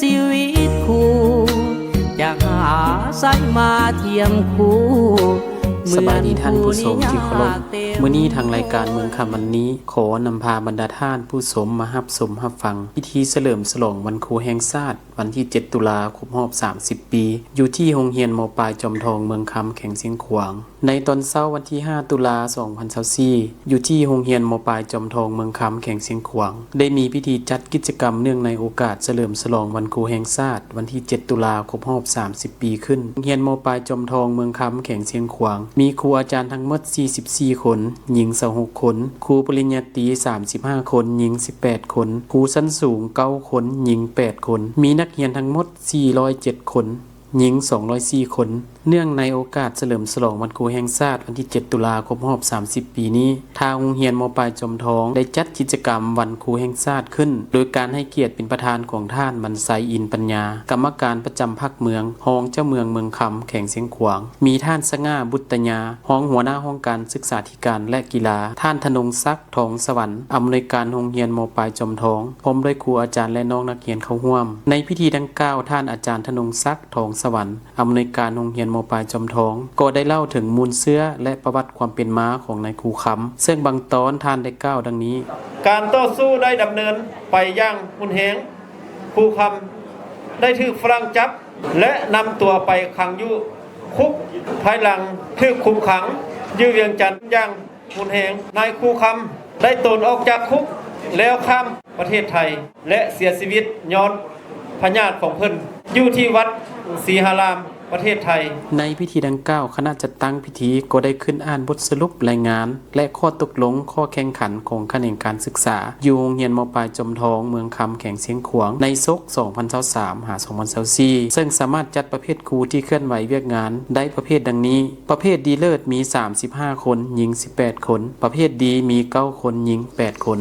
ຊີວິດຄູ່ ຈະຫາໃສມາທຽມຄູ່. ສະບາຍດີທ່ານຜູ້ຊົມທີ່ເຄົາລົບ. ມື້ນີ້ທາງລາຍການເມືອງຄຳວັນນີ້ ຂໍນຳພາບັນດາທ່ານຜູ້ຊົມມາຮັບຊົມຮັບຟັງພິທີສະເຫຼີມສະຫຼອງວັນຄູແຫ່ງຊາດ ວັນທີເຈັດ ຕຸລາ ຄົບຮອບສາມສິບປີ ຢູ່ທີ່ໂຮງຮຽນ ມ.ປາຍ ຈອມທອງ ເມືອງຄຳ ແຂວງຊຽງຂວາງ. ໃນຕອນເຊົ້າວັນທີຫ້າ ຕຸລາ ສອງພັນຊາວສີ່ ຢູ່ທີ່ໂຮງຮຽນ ມ.ປາຍ ຈອມທອງ ເມືອງຄຳ ແຂວງຊຽງຂວາງ ໄດ້ມີພິທີຈັດກິດຈະກຳເນື່ອງໃນໂອກາດສະເຫຼີມສະຫຼອງວັນຄູແຫ່ງຊາດ ວັນທີເຈັດ ຕຸລາ ຄົບຮອບສາມສິບປີຂຶ້ນ. ໂຮງຮຽນ ມ.ປາຍ ຈອມທອງ ເມືອງຄຳ ແຂວງຊຽງຂວາງ ມີຄູອາຈານທັງໝົດສີ່ສິບສີ່ຄົນ, ຍິງຊາວຫົກຄົນ, ຄູປະລິນຍາຕີສາມສິບຫ້າຄົນ, ຍິງສິບແປດຄົນ, ຄູຊັ້ນສູງເກົ້າຄົນ, ຍິງແປດຄົນ, ມີນັກຮຽນທັງໝົດສີ່ຮ້ອຍເຈັດຄົນ, ຍິງສອງຮ້ອຍສີ່ຄົນ. ເນື່ອງໃນໂອກາດສະເຫຼີມສະຫຼອງວັນຄູແຫ່ງຊາດ ວັນທີເຈັດ ຕຸລາ ຄົບຮອບສາມສິບປີນີ້, ທາງໂຮງຮຽນ ມ.ປາຍ ຈອມທອງ ໄດ້ຈັດກິດຈະກຳວັນຄູແຫ່ງຊາດຂຶ້ນ ໂດຍການໃຫ້ກຽດເປັນປະທານຂອງທ່ານ ມັນໄຊ ອິນປັນຍາ ກຳມະການປະຈຳພັກເມືອງ, ຮອງເຈົ້າເມືອງເມືອງຄຳ ແຂວງຊຽງຂວາງ, ມີທ່ານ ສະຫງ່າ ບຸດຕະຍາ ຮອງຫົວໜ້າຫ້ອງການສຶກສາທິການ ແລະ ກິລາ, ທ່ານ ທະນົງສັກ ທອງສະຫວັນ ອຳນວຍການໂຮງຮຽນ ມ.ປາຍ ຈອມທອງ ພ້ອມດ້ວຍຄູອາຈານ ແລະ ນ້ອງນັກຮຽນເຂົ້າຮ່ວມ. ໃນພິທີດັ່ງກ່າວ, ທ່ານອາຈານ ທະນົງສັກ ທອງສະຫວັນ ອຳນວຍການໂຮງຮຽນ ມ.ປາຍ ຈອມທອງ ກໍໄດ້ເລົ່າເຖິງມູນເຊື້ອ ແລະ ປະຫວັດຄວາມເປັນມາຂອງນາຍຄູຄຳ, ເຊິ່ງບາງຕອນທ່ານໄດ້ກ່າວດັ່ງນີ້. ການຕໍ່ສູ້ໄດ້ດຳເນີນໄປຢ່າງຮຸນແຮງ, ຄູຄຳໄດ້ຖືກຝຣັ່ງຈັບ ແລະ ນຳຕົວໄປຂັງຢູ່ຄຸກ, ພາຍຫຼັງຖືກຄຸມຂັງຢູ່ວຽງຈັນຢ່າງ ຮຸນແຮງ, ນາຍຄູຄຳໄດ້ໂຕນອອກຈາກຄຸກແລ້ວຂ້າມປະເທດໄທ ແລະ ເສຍຊີວິດຍ້ອນພະຍາດຂອງເພິ່ນ ຢູ່ທີ່ວັດສີຫາລາມ ປະເທດໄທ. ໃນພິທີດັ່ງກ່າວ, ຄະນະຈັດຕັ້ງພິທີກໍໄດ້ຂຶ້ນອ່ານບົດສະຫຼຸບລາຍງານ ແລະ ຂໍ້ຕົກລົງ, ຂໍ້ແຂ່ງຂັນຂອງຂະແໜງການສຶກສາ ຢູ່ໂຮງຮຽນ ມ.ປາຍ ຈອມທອງ ເມືອງຄຳ ແຂວງຊຽງຂວາງ ໃນສົກສອງພັນຊາວສາມ ຫາ ສອງພັນຊາວສີ່ ເຊິ່ງສາມາດຈັດປະເພດຄູທີ່ເຄື່ອນໄຫວວຽກງານໄດ້ປະເພດດັ່ງນີ້. ປະເພດດີເລີດມີສາມສິບຫ້າຄົນ, ຍິງສິບແປດຄົນ, ປະເພດດີມີເກົ້າຄົນ, ຍິງແປດຄົນ.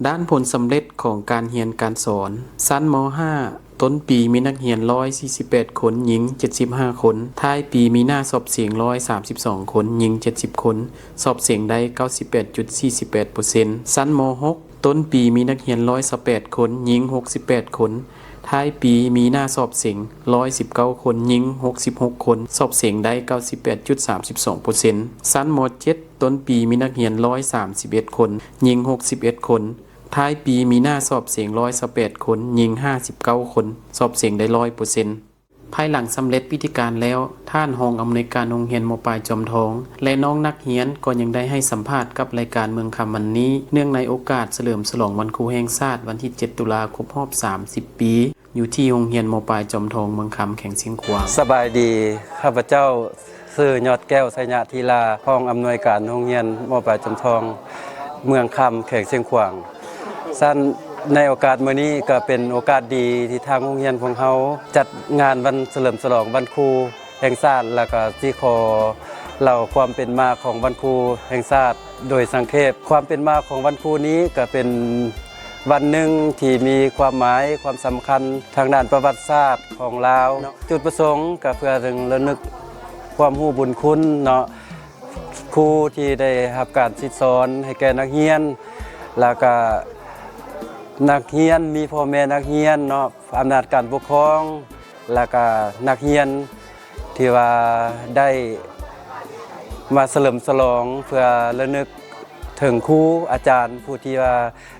ດ້ານຜົນສຳເລັດຂອງການຮຽນການສອນ, ຊັ້ນ ມ.ຫ້າ ຕົ້ນປີມີນັກຮຽນຮ້ອຍສີ່ສິບແປດຄົນ, ຍິງເຈັດສິບຫ້າຄົນ, ທ້າຍປີມີໜ້າສອບເສັງຮ້ອຍສາມສິບສອງຄົນ, ຍິງເຈັດສິບຄົນ, ສອບເສັງໄດ້ເກົ້າສິບແປດຈຸດສີ່ສິບແປດເປີເຊັນ. ຊັ້ນ ມ.ຫົກ ຕົ້ນປີມີນັກຮຽນຮ້ອຍຊາວແປດຄົນ, ຍິງຫົກສິບແປດຄົນ, ທ້າຍປີມີໜ້າສອບເສັງຮ້ອຍສິບເກົ້າຄົນ, ຍິງຫົກສິບຫົກຄົນ, ສອບເສັງໄດ້ເກົ້າສິບແປດຈຸດສາມສິບສອງເປີເຊັນ. ຊັ້ນ ມ.ເຈັດ ຕົ້ນປີມີນັກຮຽນຮ້ອຍສາມສິບເອັດຄົນ, ຍິງຫົກສິບເອັດຄົນ, ທ້າຍປີມີໜ້າສອບເສັງຮ້ອຍຊາວແປດຄົນ, ຍິງຫ້າສິບເກົ້າຄົນ, ສອບເສັງໄດ້ຮ້ອຍເປີເຊັນ. ພາຍຫຼັງສຳເລັດພິທີການແລ້ວ, ທ່ານຮອງອຳນວຍການໂຮງຮຽນ ມ.ປາຍ ຈອມທອງ ແລະ ນ້ອງນັກຮຽນກໍຍັງໄດ້ໃຫ້ສຳພາດກັບລາຍການເມືອງຄຳວັນນີ້ ເນື່ອງໃນໂອກາດສະເຫຼີມສະຫຼອງວັນຄູແຫ່ງຊາດ ວັນທີເຈັດ ຕຸລາ ຄົບຮອບສາມສິບປີ ຢູ່ທີ່ໂຮງຮຽນ ມ.ປາຍ ຈອມທອງ ເມືອງຄຳ ແຂວງຊຽງຂວາງ. ສະບາຍດີ, ຂ້າພະເຈົ້າ ຊື່ ຍອດແກ້ວ ໄຊຍະທີລາ, ຮອງອຳນວຍການໂຮງຮຽນ ມ.ປາຍ ຈອມທອງ ເມືອງຄຳ ແຂວງຊຽງຂວາງ. ຊັ້ນ ໃນໂອກາດມື້ນີ້ກໍເປັນໂອກາດດີທີ່ທາງໂຮງຮຽນຂອງເຮົາຈັດງານວັນສະເຫຼີມສະຫຼອງວັນຄູແຫ່ງຊາດ ແລ້ວກໍຊິຂໍເລົ່າຄວາມເປັນມາຂອງວັນຄູແຫ່ງຊາດໂດຍສັງເຂບ. ຄວາມເປັນມາຂອງວັນຄູນີ້ກໍເປັນວັນໜຶ່ງທີ່ມີຄວາມໝາຍ, ຄວາມສຳຄັນທາງດ້ານປະຫວັດສາດຂອງລາວເນາະ. ຈຸດປະສົງກໍເພື່ອເຖິງລະນຶກຄວາມຮູ້ບຸນຄຸນເນາະ, ຄູທີ່ໄດ້ຮັບການສິດສອນໃຫ້ແກ່ນັກຮຽນ ແລ້ວກະນັກຮຽນ ມີພໍ່ແມ່ນັກຮຽນເນາະ, ອຳນາດການປົກຄອງ ແລ້ວກະນັກຮຽນທີ່ວ່າໄດ້ມາສະເຫຼີມສະຫຼອງເພື່ອລະນຶກເຖິງຄູອາຈານຜູ້ທີ່ວ່າ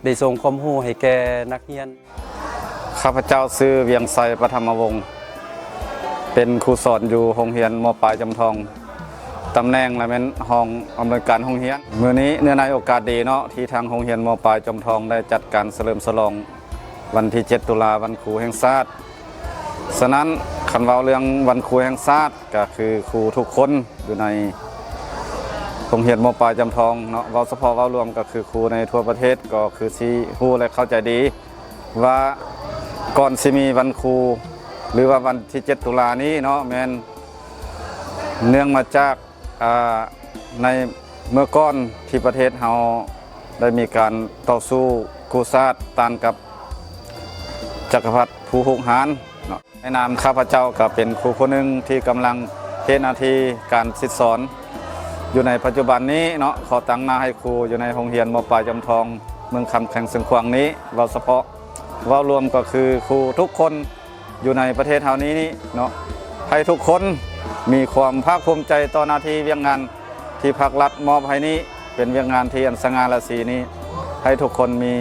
ໄດ້ສົ່ງຄວາມຮູ້ໃຫ້ແກ່ນັກຮຽນ. ຂ້າພະເຈົ້າຊື່ ວຽງໄຊ ປະຖຳມະວົງ, ເປັນຄູສອນຢູ່ໂຮງຮຽນ ມ.ປາຍ ຈຳທອງ, ຕຳແໜ່ງລະແມ່ນຮອງອຳນວຍການໂຮງຮຽນ. ມື້ນີ້ເນື່ອງໃນໂອກາດດີເນາະ ທີ່ທາງໂຮງຮຽນ ມ.ປາຍ ຈຳທອງ ໄດ້ຈັດການສະເຫຼີມສະຫຼອງວັນທີເຈັດ ຕຸລາ ວັນຄູແຫ່ງຊາດ. ສະນັ້ນ ຄັນເວົ້າເລື່ອງວັນຄູແຫ່ງຊາດ ກໍຄືຄູທຸກຄົນຢູ່ໃນໂຮງຮຽນ ມ.ປາຍ ຈຳທອງເນາະ, ເວົ້າສະເພາະເວົ້າລວມ ກໍຄືຄູໃນທົ່ວປະເທດ ກໍຄືຊິຮູ້ ແລະ ເຂົ້າໃຈດີ ວ່າກ່ອນຊິມີວັນຄູ ຫຼືວ່າວັນທີເຈັດ ຕຸລານີ້ເນາະ ແມ່ນເນື່ອງມາຈາກ ອາ ໃນເມື່ອກ່ອນທີ່ປະເທດເຮົາໄດ້ມີການຕໍ່ສູ້ກູ້ຊາດຕ້ານກັບຈັກກະພັດຜູ້ຮຸກຮານເນາະ. ໃນນາມຂ້າພະເຈົ້າກໍເປັນຄູຜູ້ໜຶ່ງທີ່ກຳລັງເຮັດໜ້າທີ່ການສິດສອນຢູ່ໃນປັດຈຸບັນນີ້ເນາະ, ຂໍຕາງໜ້າໃຫ້ຄູຢູ່ໃນໂຮງຮຽນ ມ.ປາຍ ຈຳທອງ ເມືອງຄຳ ແຂວງຊຽງຂວາງນີ້ ເວົ້າສະເພາະ ເວົ້າລວມກໍຄືຄູທຸກຄົນ ຢູ່ໃນປະເທດເຮົານີ້ເນາະ ໃຫ້ທຸກຄົນມີຄວາມພາກພູມໃຈຕໍ່ໜ້າທີ່ວຽກງານທີ່ພັກລັດມອບໃຫ້ນີ້ ເປັນວຽກງານທີ່ອັນສະຫງ່າລາສີນີ້ ໃຫ້ທຸກຄົນມີ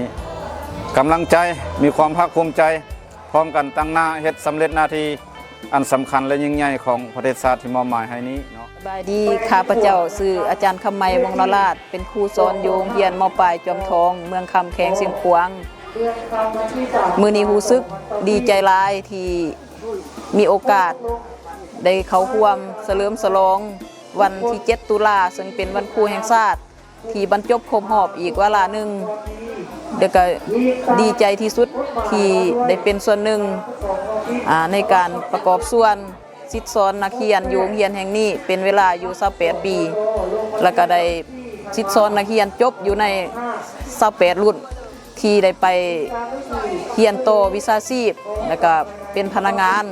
ກຳລັງໃຈ ມີຄວາມພາກພູມໃຈ ພ້ອມກັນຕັ້ງໜ້າເຮັດສຳເລັດໜ້າທີ່ອັນສຳຄັນ ແລະ ຍິ່ງໃຫຍ່ຂອງປະເທດຊາດທີ່ມອບໝາຍໃຫ້ນີ້ເນາະ. ສະບາຍດີ, ຂ້າພະເຈົ້າຊື່ອາຈານຄຳໄມ ວົງນະລາດ ເປັນຄູສອນຢູ່ໂຮງຮຽນ ມ.ປາຍ ຈອມທອງ ເມືອງຄຳ ແຂວງຊຽງຂວາງ. ມື້ນີ້ຮູ້ສຶກດີໃຈຫຼາຍທີ່ມີໂອກາດໄດ້ເຂົ້າຮ່ວມສະເຫຼີມສະຫຼອງວັນທີເຈັດ ຕຸລາ ເຊິ່ງເປັນວັນຄູແຫ່ງຊາດ ທີ່ບັນຈົບຄົບຮອບອີກວາລະໜຶ່ງ ແລ້ວກໍດີໃຈທີ່ສຸດທີ່ໄດ້ເປັນສ່ວນໜຶ່ງ ອາ ໃນການປະກອບສ່ວນ ສິດສອນນັກຮຽນຢູ່ໂຮງຮຽນແຫ່ງນີ້ເປັນເວລາຢູ່ຊາວແປດປີ ແລ້ວກໍໄດ້ສິດສອນນັກຮຽນຈົບຢູ່ໃນຊາວແປດລຸ້ນ ທີ່ໄດ້ໄປຮຽນຕໍ່ວິຊາຊີບ ແລ້ວກໍເປັນພະນັກງານ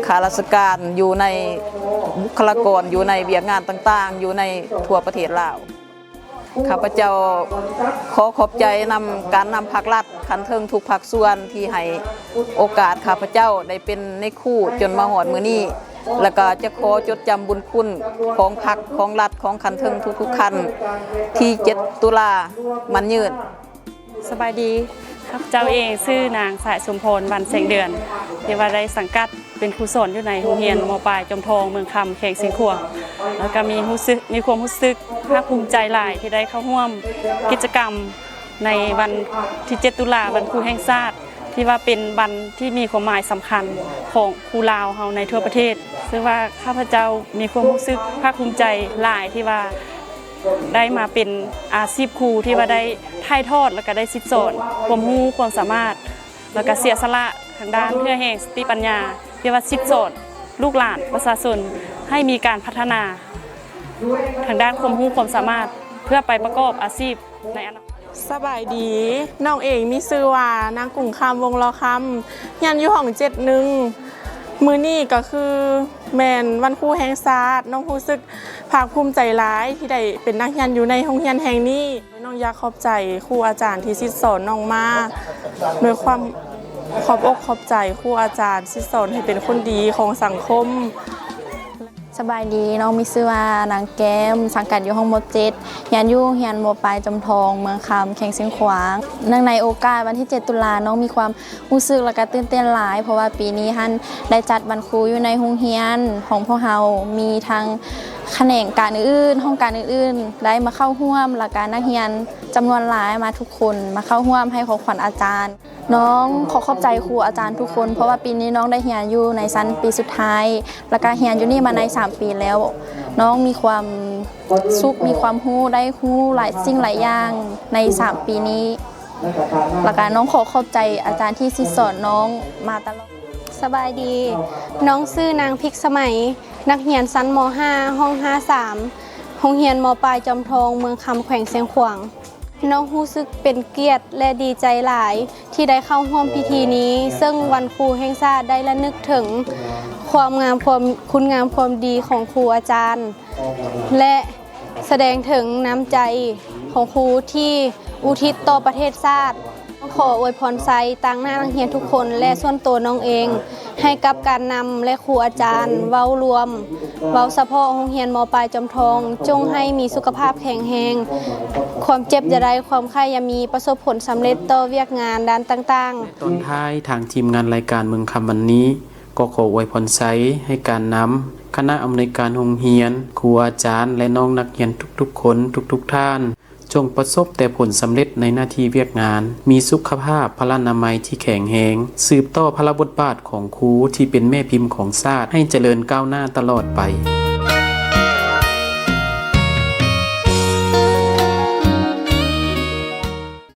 ຂ້າລາຊະການຢູ່ໃນ ບຸກຄະລາກອນຢູ່ໃນວຽກງານຕ່າງໆ ຢູ່ໃນທົ່ວປະເທດລາວ. ຂ້າພະເຈົ້າຂໍຂອບໃຈນຳການນຳພັກລັດຂັ້ນເທິງທຸກພາກສ່ວນທີ່ໃຫ້ໂອກາດຂ້າພະເຈົ້າໄດ້ເປັນນາຍຄູຈົນມາຮອດມື້ນີ້ ແລ້ວກໍຈະຂໍຈົດຈຳບຸນຄຸນຂອງພັກ ຂອງລັດ ຂອງຂັ້ນເທິງທຸກໆຂັ້ນ ທີເຈັດ ຕຸລາ ໝັ້ນຍືນ. ສະບາຍດີ, ຂ້າພະເຈົ້າເອງຊື່ນາງ ສາຍສົມພອນ ວັນແສງເດືອນ ທີ່ວ່າໄດ້ສັງກັດ ເປັນຄູສອນຢູ່ໃນໂຮງຮຽນ ມ.ປາຍ ຈອມທອງ ເມືອງຄຳ ແຂວງຊຽງຂວາງ ແລ້ວກໍມີຮູ້ສຶກ ມີຄວາມຮູ້ສຶກພາກພູມໃຈຫຼາຍທີ່ໄດ້ເຂົ້າຮ່ວມກິດຈະກຳໃນວັນທີເຈັດ ຕຸລາ ວັນຄູແຫ່ງຊາດ ທີ່ວ່າເປັນວັນທີ່ມີຄວາມໝາຍສຳຄັນຂອງຄູລາວເຮົາໃນທົ່ວປະເທດ. ເຊິ່ງວ່າຂ້າພະເຈົ້າມີຄວາມຮູ້ສຶກພາກພູມໃຈຫຼາຍທີ່ວ່າໄດ້ມາເປັນອາຊີບຄູ ທີ່ວ່າໄດ້ຖ່າຍທອດ ແລ້ວກໍໄດ້ສິດສອນຄວາມຮູ້ຄວາມສາມາດ ແລ້ວກະເສຍສະຫຼະທາງດ້ານເຫື່ອແຮງສະຕິປັນຍາ ທີ່ວ່າສິດສອນລູກຫຼານປະຊາຊົນໃຫ້ມີການພັດທະນາທາງດ້ານຄວາມຮູ້ຄວາມສາມາດ ເພື່ອໄປປະກອບອາຊີບໃນອະນາຄົດ. ສະບາຍດີ, ນ້ອງເອງມີຊື່ວ່ານາງກຸ້ງຄຳ ວົງລໍຄຳ ຮຽນຢູ່ຫ້ອງເຈັດໜຶ່ງ. ມື້ນີ້ກໍຄືແມ່ນວັນຄູແຫ່ງຊາດ, ນ້ອງຮູ້ສຶກພາກພູມໃຈຫຼາຍທີ່ໄດ້ເປັນນັກຮຽນຢູ່ໃນໂຮງຮຽນແຫ່ງນີ້. ນ້ອງຢາກຂອບໃຈຄູອາຈານທີ່ສິດສອນນ້ອງມາ ດ້ວຍຄວາມຂອບອົກຂອບໃຈຄູອາຈານ ສິດສອນໃຫ້ເປັນຄົນດີຂອງສັງຄົມ. ສະບາຍດີ, ນ້ອງມີຊື່ວ່ານາງແກ້ມ ສັງກັດຢູ່ຫ້ອງ ມ.ເຈັດ ຮຽນຢູ່ໂຮງຮຽນ ມ.ປາຍ ຈອມທອງ ເມືອງຄຳ ແຂວງຊຽງຂວາງ. ເນື່ອງໃນໂອກາດວັນທີເຈັດ ຕຸລາ ນ້ອງມີຄວາມ ຮູ້ສຶກແລ້ວກໍຕື່ນເຕັ້ນຫຼາຍ ເພາະວ່າປີນີ້ຫັ້ນໄດ້ຈັດວັນຄູຢູ່ໃນໂຮງຮຽນຂອງພວກເຮົາ ມີທັງຂະແໜງການອື່ນໆ ຫ້ອງການອື່ນໆ ໄດ້ມາເຂົ້າຮ່ວມ ແລ້ວກໍນັກຮຽນຈຳນວນຫຼາຍມາທຸກຄົນ ມາເຂົ້າຮ່ວມໃຫ້ຂອງຂວັນອາຈານ. ນ້ອງຂໍຂອບໃຈຄູອາຈານທຸກຄົນ ເພາະວ່າປີນີ້ນ້ອງໄດ້ຮຽນຢູ່ໃນຊັ້ນປີສຸດທ້າຍ ແລ້ວກໍຮຽນຢູ່ນີ້ມາໄດ້ສາມປີແລ້ວ. ນ້ອງມີຄວາມສຸກ ມີຄວາມຮູ້ ໄດ້ຮູ້ຫຼາຍສິ່ງຫຼາຍຢ່າງໃນສາມປີນີ້. ແລ້ວກະນ້ອງຂໍຂອບໃຈອາຈານທີ່ສິດສອນນ້ອງມາຕະຫຼອດ. ສະບາຍດີ, ນ້ອງຊື່ນາງພິກສະໄໝ ນັກຮຽນຊັ້ນ ມ.ຫ້າ ຫ້ອງ ຫ້າສາມ ໂຮງຮຽນ ມ.ປາຍ ຈອມທອງ ເມືອງຄຳ ແຂວງຊຽງຂວາງ. ນ້ອງຮູ້ສຶກເປັນກຽດ ແລະ ດີໃຈຫຼາຍທີ່ໄດ້ເຂົ້າຮ່ວມພິທີນີ້ ເຊິ່ງວັນຄູແຫ່ງຊາດໄດ້ລະນຶກເຖິງຄວາມງາມຄວາມ ຄຸນງາມຄວາມດີຂອງຄູອາຈານ ແລະ ສະແດງເຖິງນ້ຳໃຈຂອງຄູທີ່ອຸທິດຕໍ່ປະເທດຊາດ. ຂໍອວຍພອນໄຊຕາງໜ້ານັກຮຽນທຸກຄົນ ແລະ ສ່ວນໂຕນ້ອງເອງ ໃຫ້ກັບການນຳ ແລະ ຄູອາຈານ ເວົ້າລວມ ເວົ້າສະເພາະໂຮງຮຽນ ມ.ປາຍ ຈອມທອງ ຈົ່ງໃຫ້ມີສຸຂະພາບແຂງແຮງ, ຄວາມເຈັບຢ່າໄດ້ ຄວາມໄຂ້ຢ່າມີ, ປະສົບຜົນສຳເລັດຕໍ່ວຽກງານດ້ານຕ່າງໆ. ຕອນທ້າຍ ທາງທີມງານລາຍການເມືອງຄຳວັນນີ້ ກໍຂໍອວຍພອນໄຊໃຫ້ການນຳ, ຄະນະອຳນວຍການໂຮງຮຽນ, ຄູອາຈານ ແລະ ນ້ອງນັກຮຽນທຸກໆຄົນ, ທຸກໆທ່ານ ຈົ່ງປະສົບແຕ່ຜົນສຳເລັດໃນໜ້າທີ່ວຽກງານ, ມີສຸຂະພາບພະລານາໄມທີ່ແຂງແຮງ, ສືບຕໍ່ພະລະບົດບາດຂອງຄູທີ່ເປັນແມ່ພິມຂອງຊາດໃຫ້ຈະເລີນກ້າວໜ້າຕະຫຼອດໄປ.